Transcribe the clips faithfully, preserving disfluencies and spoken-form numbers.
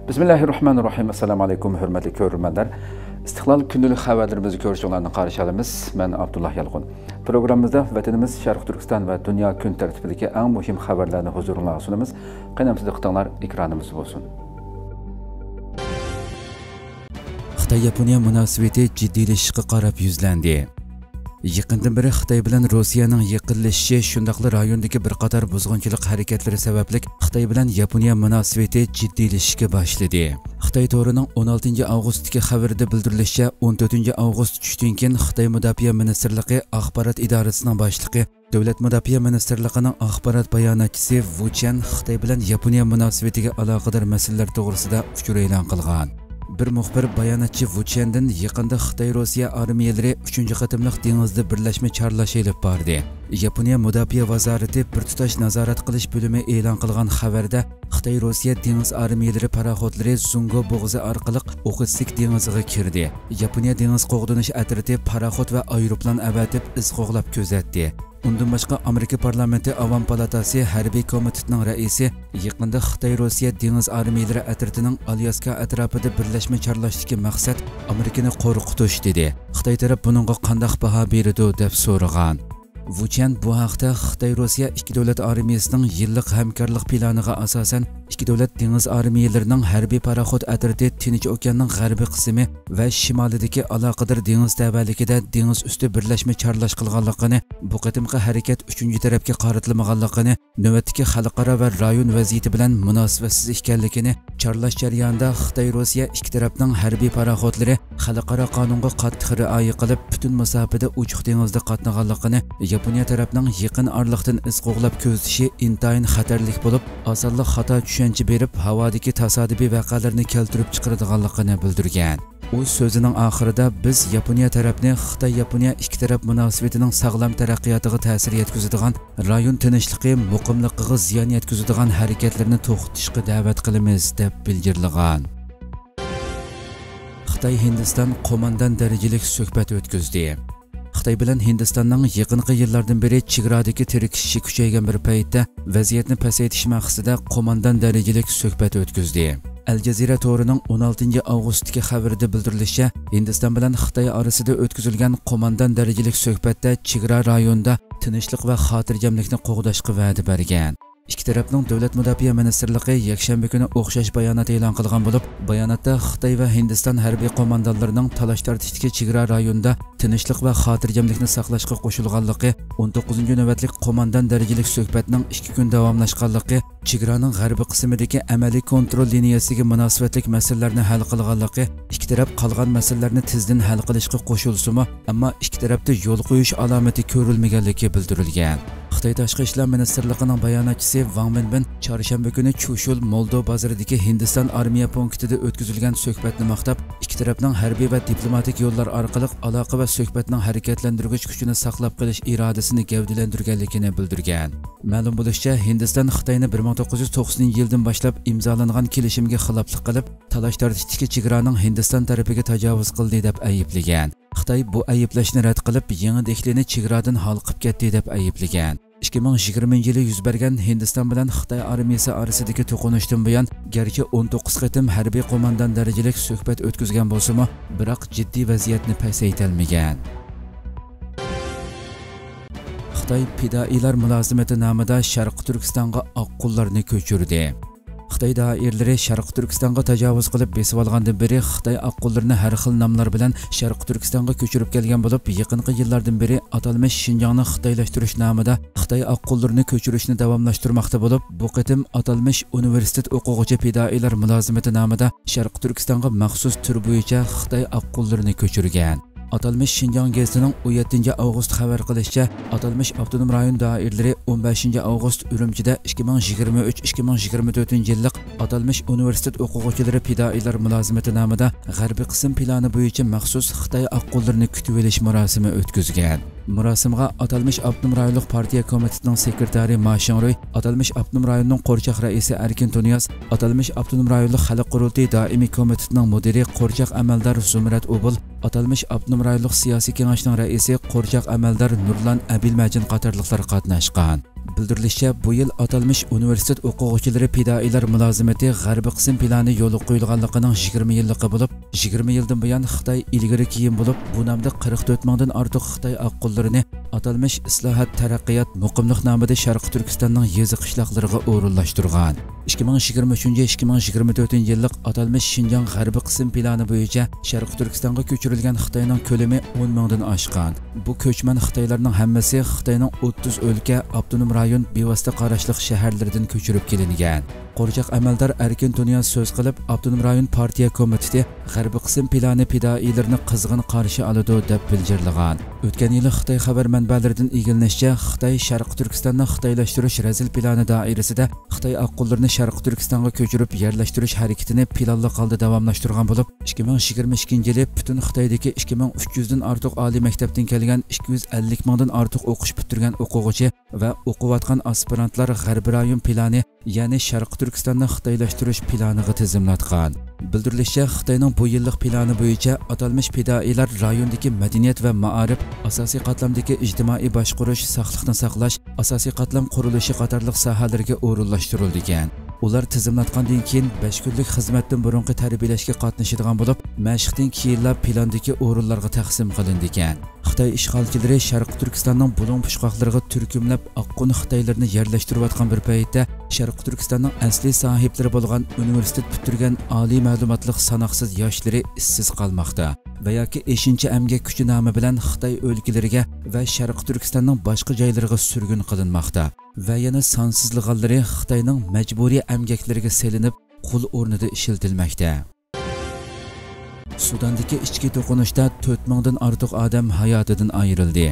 بىسمىللاھىررەھمانىررەھىم. ئەسسالامۇ ئەلەيكۇم، ھۆرمەتلىك كۆرۈرمەنلەر. ئىستىقلال كۈندىلىك خەۋەرلىرىمىزنى كۆرۈشۈڭلارنى قارشى ئالىمىز. مەن ئابدۇللا يالقۇن. پروگراممىمىزدا ۋەتىنىمىز شەرقىي تۈركىستان ۋە دۇنيا كۈن تەرتىپىدىكى ئەڭ مۇھىم خەۋەرلەرنى ھۇزۇرۇڭلارغا سۇنىمىز. قېنى ئەمدى دىققىتىڭلار ئېكرانىمىزدا بولسۇن. خىتاي-ياپونىيە مۇناسىۋىتى جىددىيلىشىشقا قاراپ يۈزلەندى. يېقىندىن بېرى خىتاي بىلەن روسىيەنىڭ يېقىنلىشىشى، شۇنداقلا رايوندىكى بىر قاتار بۇزغۇنچىلىق ھەرىكەتلىرى سەۋەبلىك خىتاي بىلەن ياپونىيە مۇناسىۋىتى جىددىيلىشىشكە باشلىدى. خىتاي تورىنىڭ ئون ئالتىنچى ئاۋغۇست ئاۋغۇستتىكى خەۋىرىدە بىلدۈرۈلۈشىچە، ئون تۆتىنچى ئاۋغۇست چۈشتىن كېيىن خىتاي مۇداپىئە مىنىستىرلىقى ئاخبارات ئىدارىسىنىڭ باشلىقى، دۆلەت مۇداپىئە مىنىستىرلىقىنىڭ ئاخبارات باياناتچىسى ۋۇ چيەن خىتاي بىلەن ياپونىيە مۇناسىۋىتىگە ئالاقىدار مەسىلىلەر توغرىسىدا ئۇچۇر ئېلان قىلغان. بىر مۇخبىر باياناتچى ۋۇ چيەندىن يېقىندا خىتاي روسىيە ئارمىيەلىرى ئۈچىنچى قېتىملىق دېڭىزدا بىرلەشمە چارلاش ئېلىپ باردى. ياپونىيە مۇداپىئە ۋازارىتى بىر تۇتاش نازارەت قىلىش بۆلۈمى ئېلان قىلغان خەۋەردە، خىتاي روسىيە دېڭىز ئارمىيەلىرى پاراخوتلىرى زۇڭگو بوغۇزى ئارقىلىق ئوخوتسك دېڭىزىغا كىردى. ياپونىيە دېڭىز قوغدىنىش ئەترىتى پاراخوت ۋە ئايروپىلان ئەۋەتىپ ئىز قوغلاپ كۆزەتتى. ئۇندىن باشقا، ئامېرىكا پارلامېنتى ئاۋام پالاتاسى ھەربىي كومىتېتىنىڭ رەئىسى يېقىندا خىتاي روسىيە دېڭىز ئارمىيەلىرى ئەترىتىنىڭ ئالياسكا ئەتراپىدا بىرلەشمە چارلاشتىكى مەقسەت ئامېرىكىنى قورقۇتۇش، دېدى. خىتاي تەرەپ بۇنىڭغا قانداق باھا بېرىدۇ، دەپ سورىغان. ۋۇ چيەن بۇ ھەقتە خىتاي روسىيە ئىككى دۆلەت ئارمىيەسىنىڭ يىللىق ھەمكارلىق پىلانىغا ئاساسەن، ئىككى دۆلەت دېڭىز ئارمىيەلىرىنىڭ ھەربىي پاراخوت ئەترىتى تىنچ ئوكياننىڭ غەربىي قىسمى ۋە شىمالىدىكى ئالاقىدار دېڭىز تەۋەلىكىدە دېڭىز ئۈستى بىرلەشمە چارلاش قىلغانلىقىنى، بۇ قېتىمقى ھەرىكەت ئۈچىنچى تەرەپكە قارىتىلمىغانلىقىنى، نۆۋەتتىكى خەلقئارا ۋە رايون ۋەزىيىتى بىلەن مۇناسىۋەتسىز ئىكەنلىكىنى، چارلاش جەريانىدا خىتاي روسىيە ئىككى تەرەپنىڭ ھەربىي پاراخوتلىرى خەلقئارا قانۇنغا قاتتىق رىئايە قىلىپ، پۈتۈن مۇساپىدە ئوچۇق دېڭىزدا قاتنىغانلىقىنى، ياپونىيە تەرەپنىڭ يېقىن ئارىلىقتىن ئىز قوغلاپ كۆزىتىشى ئىنتايىن خەتەرلىك بولۇپ، ئاسانلا خاتا چۈشەنچە بېرىپ، ھاۋادىكى تاسادىپىي ۋەقەلەرنى كەلتۈرۈپ چىقىرىدىغانلىقىنى بىلدۈرگەن. ئۇ سۆزىنىڭ ئاخىرىدا، بىز ياپونىيە تەرەپنى خىتاي-ياپونىيە ئىككى تەرەپ مۇناسىۋىتىنىڭ ساغلام تەرەققىياتىغا تەسىر يەتكۈزىدىغان، رايون تىنچلىقى، مۇقىملىقىغا زىيان يەتكۈزىدىغان ھەرىكەتلەرنى توختىتىشقا دەۋەت قىلىمىز، دەپ بىلجىرلىغان. خىتاي-ھىندىستان قوماندان دەرىجىلىك سۆھبەت ئۆتكۈزدى. خىتاي بىلەن ھىندىستاننىڭ يېقىنقى يىللاردىن بېرى چېگرادىكى تىركىشىشى كۈچەيگەن بىر پەيتتە، ۋەزىيەتنى پەسەيتىش مەقسىتىدە قوماندان دەرىجىلىك سۆھبەت ئۆتكۈزدى. ئەل جەزىرە تورىنىڭ ئون ئالتىنچى ئاۋغۇستتىكى خەۋىرىدە بىلدۈرۈلۈشىچە، ھىندىستان بىلەن خىتاي ئارىسىدا ئۆتكۈزۈلگەن قوماندان دەرىجىلىك سۆھبەتتە چېگرا رايونىدا تىنچلىق ۋە خاتىرجەملىكنى قوغداشقا ۋەدە بەرگەن. ئىككى تەرەپنىڭ دۆلەت مۇداپىئە مىنىستىرلىقى يەكشەنبە كۈنى ئوخشاش بايانات ئېلان قىلغان بولۇپ، باياناتتا خىتاي ۋە ھىندىستان ھەربىي قوماندانلىرىنىڭ تالاش-تارتىشتىكى چېگرا رايونىدا تىنچلىق ۋە خاتىرجەملىكنى ساقلاشقا قوشۇلغانلىقى، ئون توققۇزىنچى نۆۋەتلىك قوماندان دەرىجىلىك سۆھبەتنىڭ ئىككى كۈن داۋاملاشقانلىقى، چېگرانىڭ غەربىي قىسمىدىكى ئەمەلىي كونترول لىنىيەسىدىكى مۇناسىۋەتلىك مەسىلىلەرنى ھەل قىلغانلىقى، ئىككى تەرەپ قالغان مەسىلىلەرنى تېزدىن ھەل قىلىشقا قوشۇلسىمۇ، ئەمما ئىككى تەرەپتە يول قويۇش ئالامىتى كۆرۈلمىگەنلىكى بىلدۈرۈلگەن. خىتاي تاشقى ئىشلار مىنىستىرلىقىنىڭ باياناتچىسى ۋاڭ مىنبىن چارشەنبە كۈنى چۇشۇل مولدو بازىرىدىكى ھىندىستان ئارمىيە پونكىتىدا ئۆتكۈزۈلگەن سۆھبەتنى ماختاپ، ئىككى تەرەپنىڭ ھەربىي ۋە دىپلوماتىك يوللار ئارقىلىق ئالاقە ۋە سۆھبەتنىڭ ھەرىكەتلەندۈرگۈچ كۈچىنى ساقلاپ قېلىش ئىرادىسىنى گەۋدىلەندۈرگەنلىكىنى بىلدۈرگەن. مەلۇم بولۇشىچە، ھىندىستان خىتاينى بىر مىڭ توققۇز يۈز توقسىنىنچى يىلدىن باشلاپ ئىمزالانغان كېلىشىمگە خىلاپلىق قىلىپ، تالاش-تارتىشتىكى چېگرانىڭ ھىندىستان تەرىپىگە تاجاۋۇز قىلدى دەپ ئەيىبلىگەن. خىتاي بۇ ئەيىبلەشنى رەت قىلىپ، يېڭى دېھلىنى چېگرادىن ھالقىپ كەتتى دەپ ئەيىبلىگەن. ئىككى مىڭ يىگىرمىنچى يىلى يۈز بەرگەن ھىندىستان بىلەن خىتاي ئارمىيىسى ئارىسىدىكى توقۇنۇشتىن بۇيان، گەرچە ئون توققۇز قېتىم ھەربىي قوماندان دەرىجىلىك سۆھبەت ئۆتكۈزگەن بولسىمۇ، بىراق جىددىي ۋەزىيەتنى پەسەيتەلمىگەن. خىتاي پىدائىيلار مۇلازىمىتى نامىدا شەرقىي تۈركىستانغا ئاققۇنلارنى كۆچۈردى. خىتاي دائىرىلىرى شەرقىي تۈركىستانغا تاجاۋۇز قىلىپ بېسىۋالغاندىن بېرى، خىتاي ئاققۇنلىرىنى ھەر خىل ناملار بىلەن شەرقىي تۈركىستانغا كۆچۈرۈپ كەلگەن بولۇپ، يېقىنقى يىللاردىن بېرى ئاتالمىش شىنجاڭنى خىتايلاشتۇرۇش نامىدا خىتاي ئاققۇنلىرىنى كۆچۈرۈشنى داۋاملاشتۇرماقتا بولۇپ، بۇ قېتىم ئاتالمىش ئۇنىۋېرسىتېت ئوقۇغۇچى پىدائىيلار مۇلازىمىتى نامىدا شەرقىي تۈركىستانغا مەخسۇس تۈر بويىچە خىتاي ئاققۇنلىرىنى كۆچۈرگەن. ئاتالمىش شىنجاڭ گېزىتىنىڭ ئون يەتتىنچى ئاۋغۇست خەۋەر قىلىشىچە، ئاتالمىش ئاپتونوم رايون دائىرىلىرى ئون بەشىنچى ئاۋغۇست ئۈرۈمچىدە ئىككى مىڭ يىگىرمە ئۈچ، ئىككى مىڭ يىگىرمە تۆتىنچى يىللىق ئاتالمىش ئۇنىۋېرسىتېت ئوقۇغۇچىلىرى پىدائىيلار مۇلازىمىتى نامىدا غەربىي قىسىم پىلانى بويىچە مەخسۇس خىتاي ئاققۇنلىرىنى كۈتۈۋېلىش مۇراسىمى ئۆتكۈزگەن. مۇراسىمغا ئاتالمىش ئاپتونوم رايونلۇق پارتىيە كومىتېتىنىڭ سېكرېتارى ما شىڭرۇي، ئاتالمىش ئاپتونوم رايوننىڭ قورچاق رەئىسى ئەركىن تۇنىياز، ئاتالمىش ئاپتونوم رايونلۇق خەلق قۇرۇلتىيى دائىمىي كومىتېتىنىڭ مۇدىرى قورچاق ئەمەلدار زۇمرەت ئوبۇل، ئاتالمىش ئاپتونوم رايونلۇق سىياسىي كېڭەشنىڭ رەئىسى قورچاق ئەمەلدار نۇرلان ئەبىلمەجىن قاتارلىقلار قاتناشقان. بىلدۈرۈلۈشىچە، بۇ يىل ئاتالمىش ئۇنىۋېرسىتېت ئوقۇغۇچىلىرى پىدائىيلار مۇلازىمىتى غەربىي قىسىم پىلانى يولغا قويۇلغانلىقىنىڭ يىگىرمە يىللىقى بولۇپ، يىگىرمە يىلدىن بۇيان خىتاي ئىلگىرى كېيىن بولۇپ، بۇ نامدا قىرىق تۆت مىڭدىن ئارتۇق خىتاي ئاققۇنلىرىنى ئاتالمىش ئىسلاھات، تەرەققىيات، مۇقىملىق نامىدا شەرقىي تۈركىستاننىڭ يېزا قىشلاقلىرىغا ئورۇنلاشتۇرغان. ئىككى مىڭ يىگىرمە ئۈچىنچى، ئىككى مىڭ يىگىرمە تۆتىنچى يىللىق ئاتالمىش شىنجاڭ غەربىي قىسىم پىلانى بويىچە شەرقىي تۈركىستانغا كۆچۈرۈلگەن خىتاينىڭ كۆلىمى ئون مىڭدىن ئاشقان. بۇ كۆچمەن خىتايلارنىڭ ھەممىسى خىتاينىڭ ئوتتۇز ئۆلكە، ئاپتونوم رايون، بىۋاسىتە قاراشلىق شەھەرلىرىدىن كۆچۈرۈپ كېلىنگەن. قورچاق ئەمەلدار ئەركىن تۇنىياز سۆز قىلىپ، ئاپتونوم رايون پارتىيە كومىتېتى غەربىي قىسىم پىلانى پىدائىيلىرىنى قىزغىن قارشى ئالىدۇ، دەپ بىلجىرلىغان. ئۆتكەن يىلى خىتاي خەۋەر مەنبەلىرىدىن ئىگىلىنىشىچە، خىتاي شەرقىي تۈركىستاننى خىتايلاشتۇرۇش رەزىل پىلانى دائىرىسىدە خىتاي ئاققۇنلىرىنى شەرقىي تۈركىستانغا كۆچۈرۈپ يەرلەشتۈرۈش ھەرىكىتىنى پىلانلىق ھالدا داۋاملاشتۇرغان بولۇپ، ئىككى مىڭ يىگىرمە ئىككىنچى يىلى پۈتۈن خىتايدىكى ئىككى مىڭ ئۈچ يۈزدىن ئارتۇق ئالىي مەكتەپتىن كەلگەن ئىككى يۈز ئەللىك مىڭدىن ئارتۇق ئوقۇش پۈتتۈرگەن ئوقۇغۇچى ۋە ئوقۇۋاتقان ئاسپىرانتلار غەربىي رايون پىلانى، يەنى شەرقىي تۈركىستاننى خىتايلاشتۇرۇش پىلانىغا تىزىملاتقان. بىلدۈرۈلۈشىچە، خىتاينىڭ بۇ يىللىق پىلانى بويىچە ئاتالمىش پىدائىيلار رايوندىكى مەدەنىيەت ۋە مائارىپ، ئاساسىي قاتلامدىكى ئىجتىمائىي باشقۇرۇش، ساقلىقنى ساقلاش، ئاساسىي قاتلام قۇرۇلۇشى قاتارلىق ساھەلەرگە ئورۇنلاشتۇرۇلىدىكەن. ئۇلار تىزىملاتقاندىن كېيىن، بەش كۈنلۈك خىزمەتتىن بۇرۇنقى تەربىيەلەشكە قاتنىشىدىغان بولۇپ، مەشىقتىن كېيىنلا پىلاندىكى ئورۇنلارغا تەقسىم قىلىنىدىكەن. خىتاي ئىشغالچىلىرى شەرقىي تۈركىستاننىڭ بۇلۇڭ پۇچقاقلىرىغا تۈركۈملەپ، ئاققۇن خىتايلىرىنى يەرلەشتۈرۈۋاتقان بىر پەيتتە، شەرقىي تۈركىستاننىڭ ئەسلىي ساھىبلىرى بولغان ئۇنىۋېرسىتېت پۈتتۈرگەن ئالىي مەلۇماتلىق ساناقسىز ياشلىرى ئىشسىز قالماقتا ۋە ياكى ئېشىنچا ئەمگەك كۈچى نامى بىلەن خىتاي ئۆلكىلىرىگە ۋە شەرقىي تۈركىستاننىڭ باشقا جايلىرىغا سۈرگۈن قىلىنماقتا ۋە يەنە سانسىزلىغانلىرى خىتاينىڭ مەجبۇرىي ئەمگەكلىرىگە سېلىنىپ، قۇل ئورنىدا ئىشلىتىلمەكتە. سۇداندىكى ئىچكى توقۇنۇشتا تۆت مىڭدىن ئارتۇق ئادەم ھاياتىدىن ئايرىلدى.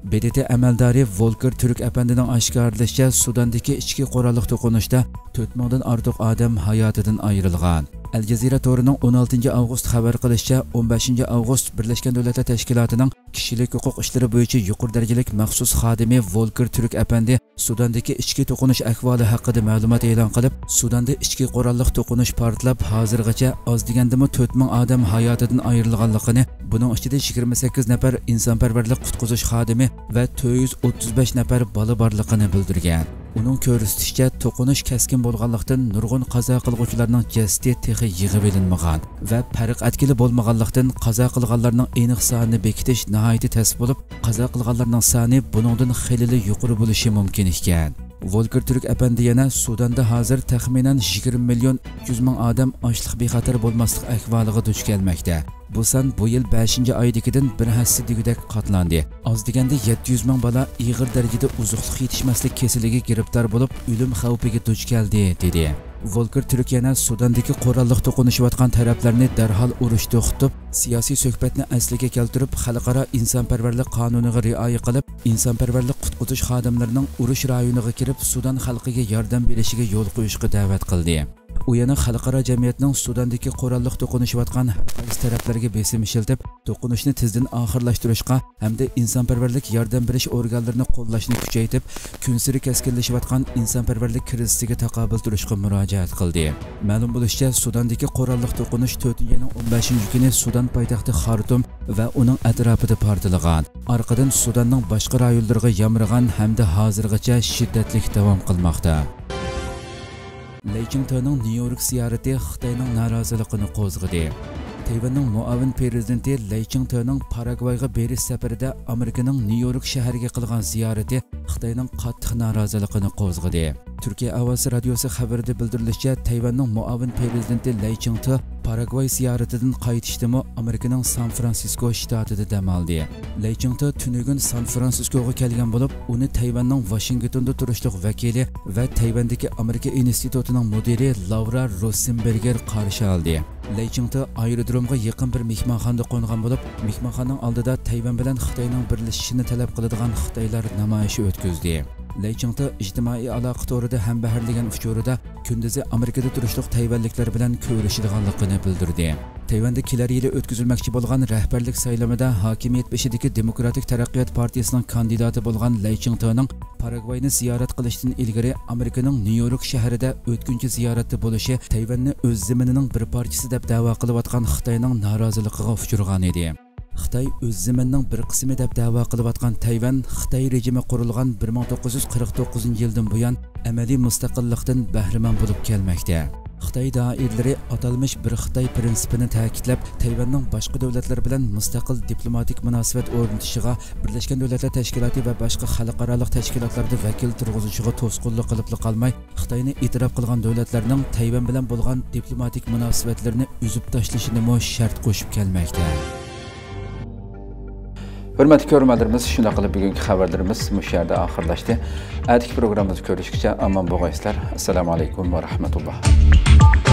ب د ت ئەمەلدارى ۋولكېر تۈرك ئەپەندىنىڭ ئاشكارىلىشىچە، سۇداندىكى ئىچكى قوراللىق توقۇنۇشتا تۆت مىڭدىن ئارتۇق ئادەم ھاياتىدىن ئايرىلغان. ئەل جەزىرە تورىنىڭ ئون ئالتىنچى ئاۋغۇست خەۋەر قىلىشىچە، ئون بەشىنچى ئاۋغۇست بىرلەشكەن دۆلەتلەر تەشكىلاتىنىڭ كىشىلىك ھوقۇق ئىشلىرى بويىچە يۇقىرى دەرىجىلىك مەخسۇس خادىمى ۋولكېر تۈرك ئەپەندى سۇداندىكى ئىچكى توقۇنۇش ئەھۋالى ھەققىدە مەلۇمات ئېلان قىلىپ، سۇداندا ئىچكى قوراللىق توقۇنۇش پارتلاپ، ھازىرغىچە ئاز دېگەندىمۇ تۆت مىڭ ئادەم ھاياتىدىن ئايرىلغانلىقىنى، بۇنىڭ ئىچىدە يىگىرمە سەككىز نەپەر ئىنسانپەرۋەرلىك قۇتقۇزۇش خادىمى ۋە تۆت يۈز ئوتتۇز بەش نەپەر بالا بارلىقىنى بىلدۈرگەن. ئۇنىڭ كۆرسىتىشىچە، توقۇنۇش كەسكىن بولغانلىقتىن، نۇرغۇن قازا قىلغۇچىلارنىڭ جەسىتى تېخى يىغىۋېلىنمىغان ۋە پەرق ئەتكىلى بولمىغانلىقتىن، قازا قىلغانلارنىڭ ئېنىق سانىنى بېكىتىش ناھايىتى تەس بولۇپ، قازا قىلغانلارنىڭ سانى بۇنىڭدىن خېلىلا يۇقىرى بولۇشى مۇمكىن ئىكەن. ۋولكېر تۈرك ئەپەندى يەنە، سۇداندا ھازىر تەخمىنەن يىگىرمە مىليون ئۈچ يۈز مىڭ ئادەم ئاچلىق بىخەتەر بولماسلىق ئەھۋالىغا دۇچ كەلمەكتە. بۇ سان بۇ يىل بەشىنچى ئايدىكىدىن بىر ھەسسە دېگۈدەك قاتلاندى. ئاز دېگەندە يەتتە يۈز مىڭ بالا ئېغىر دەرىجىدە ئوزۇقلۇق يېتىشمەسلىك كېسىلىگە گىرىپتار بولۇپ، ئۆلۈم خەۋپىگە دۇچ كەلدى، دېدى. ۋولكېر تۈرك يەنە سۇداندىكى قوراللىق توقۇنۇشۇۋاتقان تەرەپلەرنى دەرھال ئۇرۇشتا توختىتىپ، سىياسىي سۆھبەتنى ئەسلىگە كەلتۈرۈپ، خەلقئارا ئىنسانپەرۋەرلىك قانۇنىغا رىئايە قىلىپ، ئىنسانپەرۋەرلىك قۇتقۇزۇش خادىملىرىنىڭ ئۇرۇش رايونىغا كىرىپ، سۇدان خەلقىگە ياردەم بېرىشىگە يول قويۇشقا دەۋەت قىلدى. ئۇ يەنە خەلقئارا جەمئىيەتنىڭ سۇداندىكى قوراللىق توقۇنۇشۇۋاتقان ھەر قايسى تەرەپلەرگە بېسىم ئىشلىتىپ، توقۇنۇشنى تېزدىن ئاخىرلاشتۇرۇشقا ھەمدە ئىنسانپەرۋەرلىك ياردەم بېرىش ئورگانلىرىنى قوللاشنى كۈچەيتىپ، كۈنسېرى كەسكىنلىشىۋاتقان ئىنسانپەرۋەرلىك كىرىزىسىگە تاقابىل تۇرۇشقا مۇراجىئەت قىلدى. مەلۇم بولۇشىچە، سۇداندىكى قوراللىق توقۇنۇش تۆتىنچى ئاينىڭ ئون بەشىنچى كۈنى سۇدان پايتەختى خارتۇم ۋە ئۇنىڭ ئەتراپىدا پارتلىغان. ئارقىدىن سۇداننىڭ باشقا رايونلىرىغا يامرىغان ھەمدە ھازىرغىچە شىددەتلىك داۋام قىلماقتا. لەي چىڭتېنىڭ نيۇ يورك زىيارىتى خىتاينىڭ نارازىلىقىنى قوزغىدى. تەيۋەننىڭ مۇئاۋىن پرېزىدېنتى لەي چىڭتېنىڭ پاراگۋايغا بېرىش سەپىرىدە ئامېرىكىنىڭ نيۇ يورك شەھىرىگە قىلغان زىيارىتى خىتاينىڭ قاتتىق نارازىلىقىنى قوزغىدى. تۈركىيە ئاۋازى رادىيوسى خەۋىرىدە بىلدۈرۈلۈشىچە، تەيۋەننىڭ مۇئاۋىن پرېزىدېنتى لەي چىڭتې پاراگۋاي زىيارىتىدىن قايتىشتىمۇ ئامېرىكىنىڭ سان فرانسىسكو شتاتىدا دەم ئالدى. لەي چىڭتې تۈنۈگۈن سان فرانسىسكوغا كەلگەن بولۇپ، ئۇنى تەيۋەننىڭ ۋاشىنگتوندا تۇرۇشلۇق ۋەكىلى ۋە تەيۋەندىكى ئامېرىكا ئىنستىتۇتىنىڭ مۇدىرى لاۋرا روسسېنبېرگېر قارشى ئالدى. لەي چىڭتې ئايرودرومغا يېقىن بىر مېھمانخانىدا قونغان بولۇپ، مېھمانخانىنىڭ ئالدىدا تەيۋەن بىلەن خىتاينىڭ بىرلىشىشىنى تەلەپ قىلىدىغان خىتايلار نامايىشى ئۆتكۈزدى. لەي چىڭتې ئىجتىمائىي ئالاقە تورىدا ھەمبەھىرلىگەن ئۇچۇرىدا كۈندۈزى ئامېرىكىدا تۇرۇشلۇق تەيۋەنلىكلەر بىلەن كۆرۈشىدىغانلىقىنى بىلدۈردى. تەيۋەندە كېلەر يىلى ئۆتكۈزۈلمەكچى بولغان رەھبەرلىك سايلىمىدا ھاكىمىيەت بېشىدىكى دېموكراتىك تەرەققىيات پارتىيىسىنىڭ كاندىداتى بولغان لەي چىڭتېنىڭ پاراگۋاينى زىيارەت قىلىشتىن ئىلگىرى ئامېرىكىنىڭ نيۇ يورك شەھىرىدە ئۆتكۈنچى زىيارەتتە بولۇشى تەيۋەننى ئۆز زېمىنىنىڭ بىر پارچىسى دەپ دەۋا قىلىۋاتقان خىتاينىڭ نارازىلىقىغا ئۇچرىغانىدى. خىتاي ئۆز زېمىنىنىڭ بىر قىسمى دەپ دەۋا قىلىۋاتقان تەيۋەن خىتاي رېجىمى قۇرۇلغان بىر مىڭ توققۇز يۈز قىرىق توققۇزىنچى يىلدىن بۇيان ئەمەلىي مۇستەقىللىقتىن بەھرىمەن بولۇپ كەلمەكتە. خىتاي دائىرىلىرى ئاتالمىش بىر خىتاي پىرىنسىپىنى تەكىتلەپ، تەيۋەننىڭ باشقا دۆلەتلەر بىلەن مۇستەقىل دىپلوماتىك مۇناسىۋەت ئورنىتىشىغا، بىرلەشكەن دۆلەتلەر تەشكىلاتى ۋە باشقا خەلقئارالىق تەشكىلاتلاردا ۋەكىل تۇرغۇزۇشىغا توسقۇنلۇق قىلىپلا قالماي، خىتاينى ئېتىراپ قىلغان دۆلەتلەرنىڭ تەيۋەن بىلەن بولغان دىپلوماتىك مۇناسىۋەتلىرىنى ئۈزۈپ تاشلىشىنىمۇ شەرت قوشۇپ كەلمەكتە. ھۆرمەتلىك كۆرۈرمەنلىرىمىز، شۇنداق قىلىپ بۈگۈنكى خەۋەرلىرىمىز مۇشۇ يەردە ئاخىرلاشتى. ئەتىكى پروگراممىمىزدا كۆرۈشكىچە ئامان بولغايسىلەر. ئەسسالامۇ ئەلەيكۇم ۋە رەھمەتۇللا.